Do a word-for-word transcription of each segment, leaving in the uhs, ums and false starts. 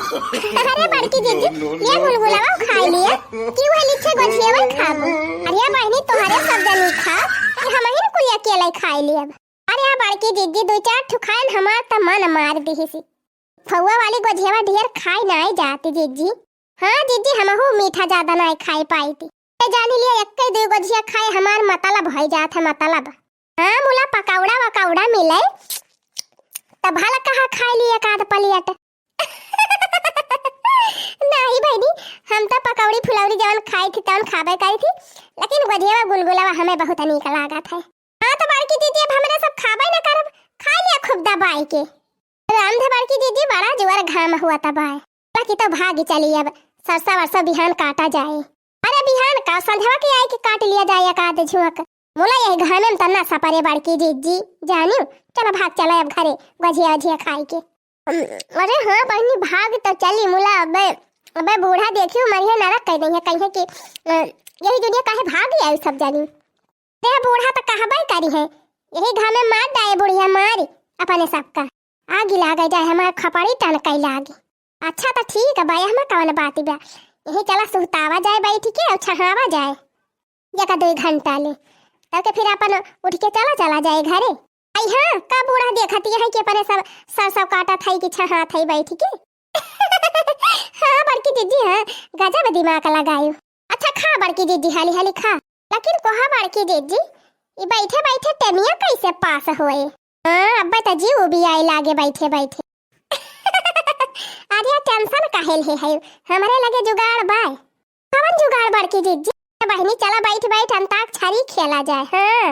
अरे बड़की जिज्जी, ये गुलगुलावा खाइ लिया, कि उहे लिखे गोझियावा खाबू। अरे बहिनी, तोहरे सब जनी खा, कि हमहिन कुल अकेले खाइ लियब। अरे बड़की जिज्जी, दुइ चार ठु खाएन, हमार त मन मार दिहिसी। फउआ वाली गोझियावा ढेर खाइ नाइ जाती जिज्जी। हाँ जिज्जी, हमहू मीठा जादा नाइ खाइ पाइती। ते जानि लिया, एक्कै दुइ गोझिया खाए हमार मतलब होइ जात है, मतलब। हाँ, मुला पकौड़ा वकौड़ा मिले, त भला कहा खाइ ली एक आध plate। नाहीं बहिनी, हम त पकौड़ी फुलौरी जवन खाई थी तवन खाबे करी थी, लेकिन गोझियावा गुलगुलावा हमें बहुत नीक लागत है। हाँ त बड़की जिज्जी, अब हमरे सब खाबे न करब, खाइ लिया खूब दबाइ के। राम धे बड़की जिज्जी, बड़ा जोर घाम हुआ त बाय, बाकी त भागी चली, अब सरसा वरसा बिहान काटा जाए। अरे बिहान का, संझवा के आइ के काट लिया जाए एक आध झुंक। मुला यही घामे में त ना सपरे बड़की जिज्जी, जानियो। चला भाग चला अब घरे, गोझिया ओझिया खाइ के। अम, अरे हाँ बहिनी, भाग त चली मुला, अबे, अबे बूढ़ा देखियो मरिहे नरक कइ दइहे, कहिहे कि, अ, यही दुनिया काहे भाग आयु सब जानी। ते बूढ़ा त कहबे करी है, यही घामे मार डाए बुढ़िया मारी अपने सबका। आगी लागे जाए हमार खपड़ी टनकइ लागी। अच्छा त ठीक है बा, एहमा कवन बात बा, यही चला सुहतावा जाए बैठ के अउ छहावा जाए एक दुइ घंटा ले, तब के फिर अपन उठ के चला चला जाए घरे। आई हाँ, का बूढ़ा देखती है कि अपने सब सरसों काटत है कि छहात है बैठ के। हाँ बड़की जिज्जी, हाँ, गजब दिमाग लगायु। अच्छा खा बड़की जिज्जी, हाली हाली खा। लेकिन कोहा बड़की जिज्जी, ई बैठे बैठे टेमिया कैसे पास होए? हाँ, अब्बे त जीव उबियाए लागे बैठे बैठे। अरे tension काहे ले है, हमरे लगे जुगाड़ बाय। कवन जुगाड़ बड़की जिज्जी? बहिनी चला बैठ बैठ अंताक्षरी खेला जाए। हाँ।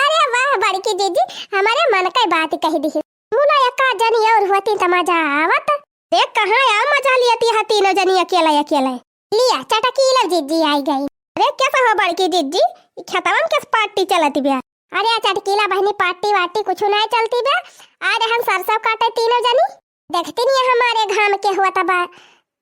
अरे वाह बड़की जिज्जी, हमरे मन के बात कहि दिही। मुला एका जनी और होती त मजा आवत। देख कहाँ आ मजा लियती है तीनों जनी अकेले अकेले। लिया चटकीला जिज्जी आइ गई। अरे कैसा हो बड़की जिज्जी, ई खेतवन कैस party चलत बा? अरे चटकीला बहिनी party वार्टी कुछ नाहीं चलती बा। आए रहन सरसों काटे तीनों जनी, देखती नहीं हमारे घाम के हुआ तबा,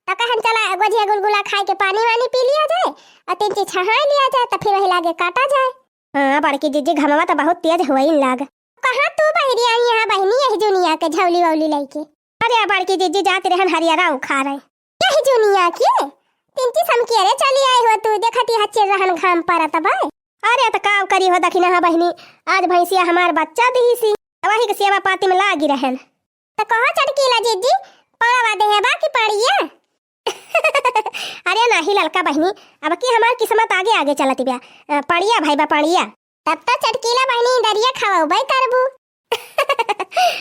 त कहन चला गोझिया गुलगुला खाए के पानी वानी पी लिया जाए और तीन चीज छहाए लिया जाए, त फिर वही लागे काटा जाए। हाँ बड़की जिज्जी, घमवा त बहुत तेज हुआ इन लाग। कहाँ तू बहिरी आई यहाँ बहिनी यही दुनिया के झौली वौली लइके? अरे बड़की जिज्जी जात रहन हरियरा उखाड़े। यही दुनिया के? तीन चीज हम के रे चली आए हो तू, देखती हच्चे रहन घाम परत बा। अरे त का करी हो दखिना हा बहिनी, आज भैंसिया हमार बच्चा दिहिसी, वही के सेवा पाती में लागी रहन। त कहो चटकीला जिज्जी, पाड़वा देहे बा कि पाड़िया? अरे नाही ललका बहिनी, अब की हमार किस्मत आगे आगे चलत बा। अ, पाड़िया भाई बा पाड़िया। तब त चटकीला बहिनी दरिया खवाउबे करबू।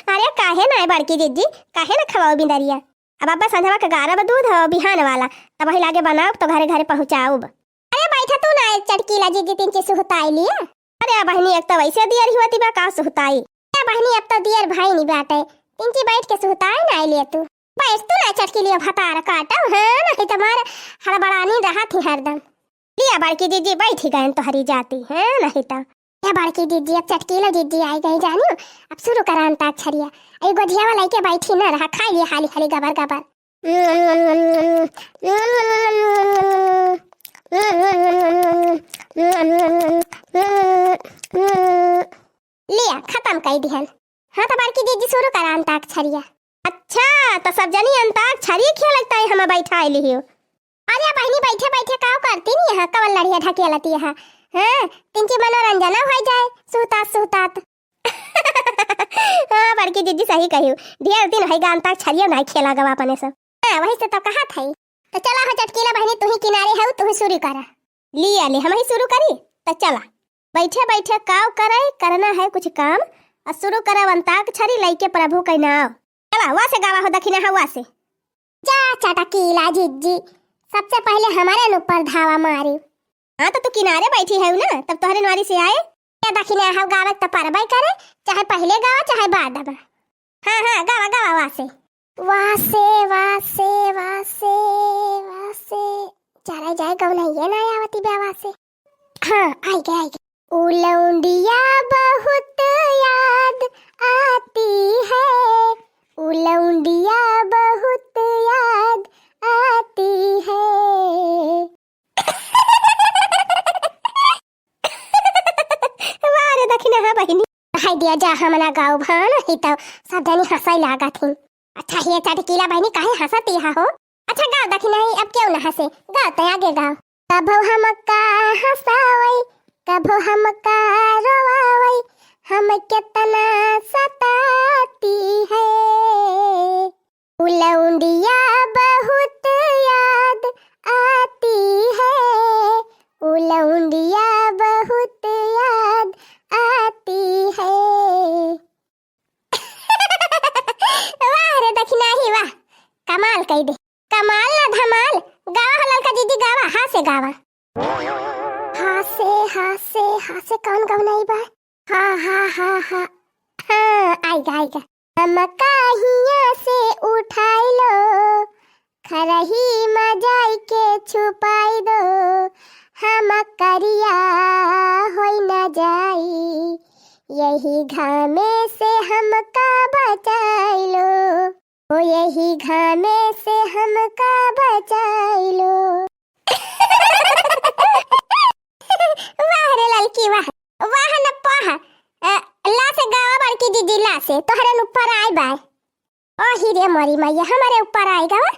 अरे काहे नाही बड़की जिज्जी, काहे ना खवाउबी दरिया? अब अब्बा संझवा के गारब दूध हो बिहान वाला, तब वही लागे बनाउब तो घरे घरे पहुँचाउब। अरे बैठा तू ना चटकीला जिज्जी, तीन चीज सुहताई लिया। अरे बहिनी, एक तो वैसे दियर ही होती बा, का सुहताई? ए बहिनी, अब तो दियर भाई नहीं बाटे, तीन चीज बैठ के सुहताई ना लिया तू। बैठ तू ना चटकीलिया भतार काटो, हाँ, नहीं तो मार हड़बड़ानी रहा थी हरदम। लिया बड़की जिज्जी, बैठी गयन तोहरी जाती, हाँ, नहीं तो। ए बड़की जिज्जी, अब चटकीला जिज्जी आइ गई जानियो, अब शुरू करा अंताक्षरिया। ए गोझियावा लइके बैठी ना रहा, खाइ लिया हाली हाली गबर गबर। लिया, खतम कइ दिहन। हाँ, त बड़की जिज्जी शुरू करा अंताक्षरिया। अच्छा, त सब जनी अंताक्षरी खेलत ताई हमें बैठाइ लिहियो। अरे बहिनी, बैठे बैठे काव करती नहीं है, कवन लड़िया ढकेलती है? हाँ, तिनकी मनोरंजन होइ जाए, सुहतात सुहतात। हाँ, बड़की जिज्जी सही कहियो, ढेर दिन होइ गा अंताक्षरिया नहीं खेला गवा अपने सब। हाँ, वही से तो कहा था। तो चला हो चटकीला बहिनी, तू ही किनारे हऊ, तू ही शुरू करा। लिया ले, हम ही शुरू करी। तो चला, बैठे बैठे काव करे, करना है कुछ काम, और शुरू करब अंताक्षरी लइके प्रभु के नाव। चला, वा से गावा हो दखिना, हाँ, वा से। जा चटकीला जिज्जी, सबसे पहले हमारे ऊपर धावा मारी। हाँ, तो तू किनारे बैठी है ना, तब तोहरे नवारी से आए। या दखिना हऊ गावे त परबे करे, चाहे पहले गावा, चाहे बाद में। हाँ, हाँ, गावा, गावा, वासे। वासे, वासे, वासे, वासे। चला जाए, गौन है, ये ना आवती बे वासे। हाँ, आई गए, आई गए। उलौंडिया बहुत याद आती है, उलौंडिया बहुत याद आती है। वाह रे दखिना, हाँ बहिनी। हाय दिया जा, हम ना गाउब, हाँ, नहीं तो सब जनी हंसै लागत ही। अच्छा, हे चटकीला बहिनी, काहे हँसत इहा हो? अच्छा, गाओ दखिनही, अब केउ न हँसे, गाओ त आगे गाओ। कभो हमका हँसावइ, कभो हमका रोवावइ, हम कितना सताती है। उ लौंडिया बहुत याद आती है, उ लौंडिया बहुत याद आती है। वाह रे दखिनही वाह, कमाल कइ दे, कमाल ना धमाल। गावा हो ललका दीदी, गावा, हाँ से गावा। हाँ से, हाँ से, हाँ से कौन गवनई बा? हाँ, हाँ, हाँ, हाँ। हाँ, आइगा, आइगा। हमका हियाँ से उठाई लो, खरही मा जाई के छुपाई दो, हम करिया होई ना जाई, यही घामे से हमका बचाई लो, ओ यही घामे से हमका बचाई लो। वाह रे ललकी वाह, वाह न पाह। अ, ला से गावा बड़की दीदी, ला से, तोहरे न ऊपर आइ बाय। ओ ही रे मोरी मैया, हमरे ऊपर आइ गावा।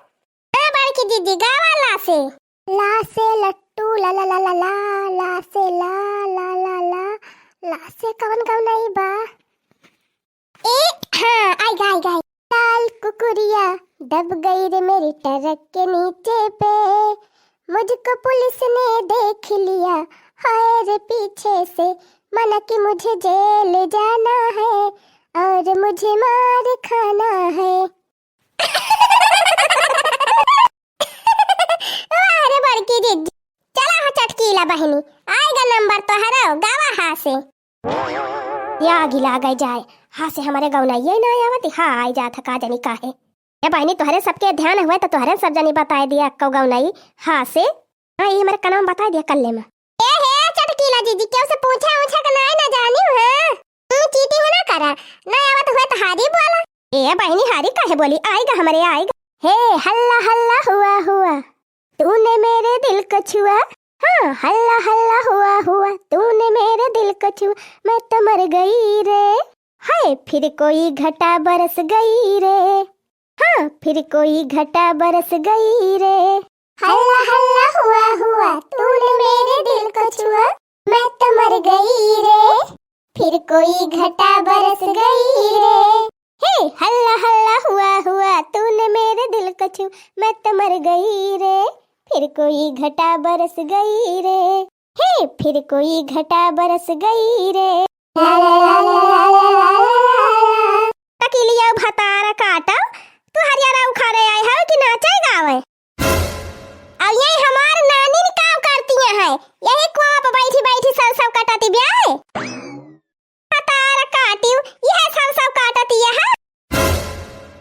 ए बड़की दीदी, गावा ला से। ला से लट्टू ला ला ला ला ला, ला से ला ला ला ला, ला से कौन गवनई बा? ए, हाँ, आइगा, आइगा, आइगा। लाल कुकुरिया दब गई रे मेरी ट्रक के नीचे पे, मुझको पुलिस ने देख लिया, हाय रे पीछे से, माना कि मुझे जेल जाना है और मुझे मार खाना है। वाह रे बड़की दीदी, चला हो चटकीला बहिनी, आइगा नंबर तोहरो, गावा हाँ से। या गिला गए जाए, हाँ से हमरे गौनइये ना आवत, हाँ आइ जात ह, का जनी काहे। ए बहिनी, तोहरे सबके ध्यान हुए त तोहरे सब जनी बताइ दिया, कौ गौनई, हाँ से। हाँ, ई हमरे कनवा में बताइ दिया कल्ले में। ए हे चटकीला दीदी, केहू से पूछा उछा के नाई ना जानी, हाँ? हम्म, चीटिंग ना करा, ना आवत हुए त हारी बोला। ए बहिनी, हारी काहे बोली, आइगा हमरे, आइगा। हे हल्ला हल्ला हुआ हुआ, तूने मेरे दिल को छुआ। हाँ, हल्ला हल्ला हुआ हुआ, तूने मेरे दिल को छुआ, मैं तो मर गई रे। हाय, फिर कोई घटा बरस गई रे। हाँ, फिर कोई घटा बरस गई रे। हल्ला हल्ला हुआ हुआ, तूने मेरे दिल को छुआ, मैं तो मर गई रे। फिर कोई घटा बरस गई रे। हे हल्ला हल्ला हुआ हुआ, तूने मेरे दिल को छू, मैं तो मर गई रे। फिर कोई घटा बरस गई रे। हे फिर कोई घटा बरस गई रे। ला ला ला ला ला ला ला ला ला। तकिलिया भतार काटा, तू हरियारा उखाड़े आए हो कि नाचे गावे? अब यही हमार नानी ने काम करती है, यही कुआं पे बैठी बैठी सरसों कटाती ब्याह। भतार काटियो, यह सरसों काटती है।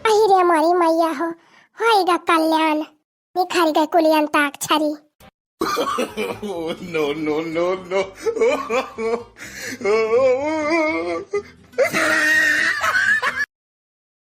अहि रे मोरी मैया हो, होइगा कल्याण, निखर गए कुली अंताक्षरी। Oh, no, no, no, no.